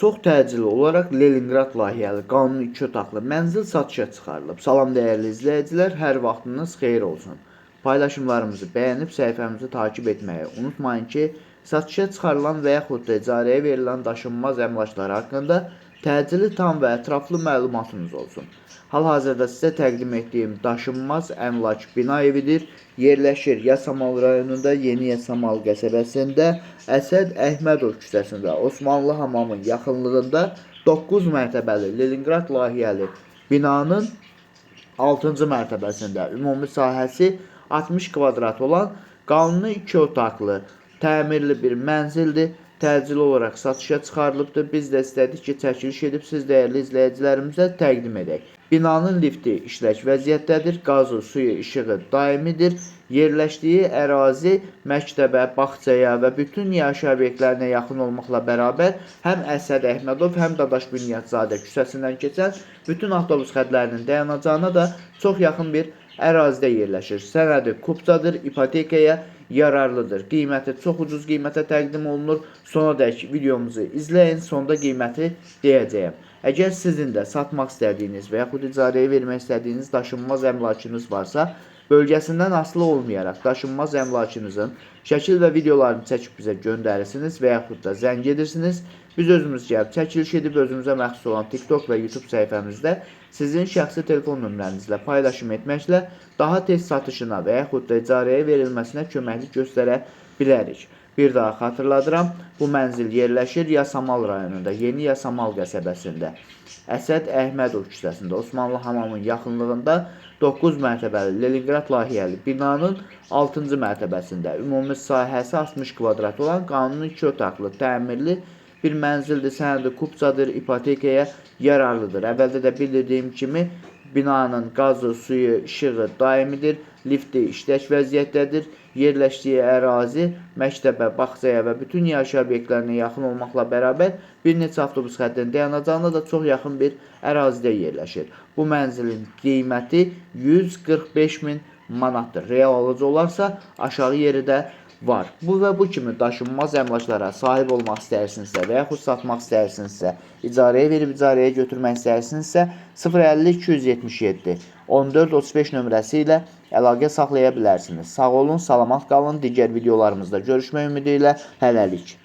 Çox təcili olaraq Leninqrad layihəli qanuni 2 otaqlı mənzil satışa çıxarılıb. Salam dəyərli izləyicilər, hər vaxtınız xeyir olsun. Paylaşımlarımızı bəyənib səhifəmizi takip etməyi unutmayın ki, satışa çıxarılan və yaxud da icarəyə verilən daşınmaz əmlaklar haqqında təcili, tam və ətraflı məlumatınız olsun. Hal-hazırda sizə təqdim etdiyim daşınmaz əmlak bina evidir. Yerləşir Yasamal rayonunda, Yeni Yasamal qəsəbəsində, Əsəd Əhmədov küçəsində, Osmanlı hamamın yaxınlığında 9 mərtəbəli Leninqrad layihəli binanın 6-cı mərtəbəsində ümumi sahəsi 60 kvadrat olan qanuni 2 otaqlı təmirli bir mənzildir. Təcili olaraq satışa çıxarılıbdır. Biz də istədik ki, çəkiliş edib siz dəyərli izləyicilərimizə təqdim edək. Binanın lifti işlək vəziyyətdədir. Qazı, suyu, işığı daimidir. Yerləşdiyi ərazi məktəbə, bağçaya və bütün yaşayış obyektlərinə yaxın olmaqla bərabər həm Əsəd Əhmədov, həm Dadaş Bünyadzadə küçəsindən keçən bütün avtobus xətlərinin dayanacağına da çox yaxın bir ərazidə yerləşir. Sənədi kupçadır, ipotekaya yararlıdır. Qiyməti çox ucuz qiymətə təqdim olunur. Sonadək videomuzu izləyin, sonda qiyməti deyəcəyəm. Əgər sizin də satmaq istədiyiniz və yaxud icarəyə vermək istədiyiniz daşınmaz əmlakınız varsa, bölgəsindən asılı olmayaraq daşınmaz əmlakınızın şəkil və videolarını çəkib bizə göndərirsiniz və yaxud da zəng edirsiniz. Biz özümüz gəlib çəkiliş edib özümüzə məxsus olan TikTok və YouTube səhifəmizdə sizin şəxsi telefon nömrənizlə paylaşım etməklə daha tez satışına və yaxud da icarəyə verilməsinə köməklik göstərə bilərik. Bir daha xatırladıram, bu mənzil yerləşir Yasamal rayonunda, Yeni Yasamal qəsəbəsində. Əsəd Əhmədov küçəsində, Osmanlı hamamın yaxınlığında 9 mərtəbəli Leninqrad layihəli binanın 6-cı mərtəbəsində ümumi sahəsi 60 kvadrat olan qanuni 2 otaqlı təmirli bir mənzildir. Sənədi kupçadır, ipotekaya yararlıdır. Əvvəldə də bildirdiyim kimi binanın qazı, suyu, işığı daimidir, lifti işlək vəziyyətdədir. Yerləşdiyi ərazi məktəbə, bağçaya və bütün yaşayış obyektlərinə yaxın olmaqla bərabər bir neçə avtobus xəttinin dayanacağına da çox yaxın bir ərazidə yerləşir. Bu mənzilin qiyməti 145 min manatdır. Real alıcı olarsa aşağı yeri də var. Bu və bu kimi daşınmaz əmlaklara sahib olmaq istəyirsinizsə və yaxud satmaq istəyirsinizsə, icarəyə verib icarəyə götürmək istəyirsinizsə 050 277 14 35 nömrəsi ilə əlaqə saxlaya bilərsiniz. Sağ olun, salamat qalın. Digər videolarımızda görüşmək ümidi ilə hələlik.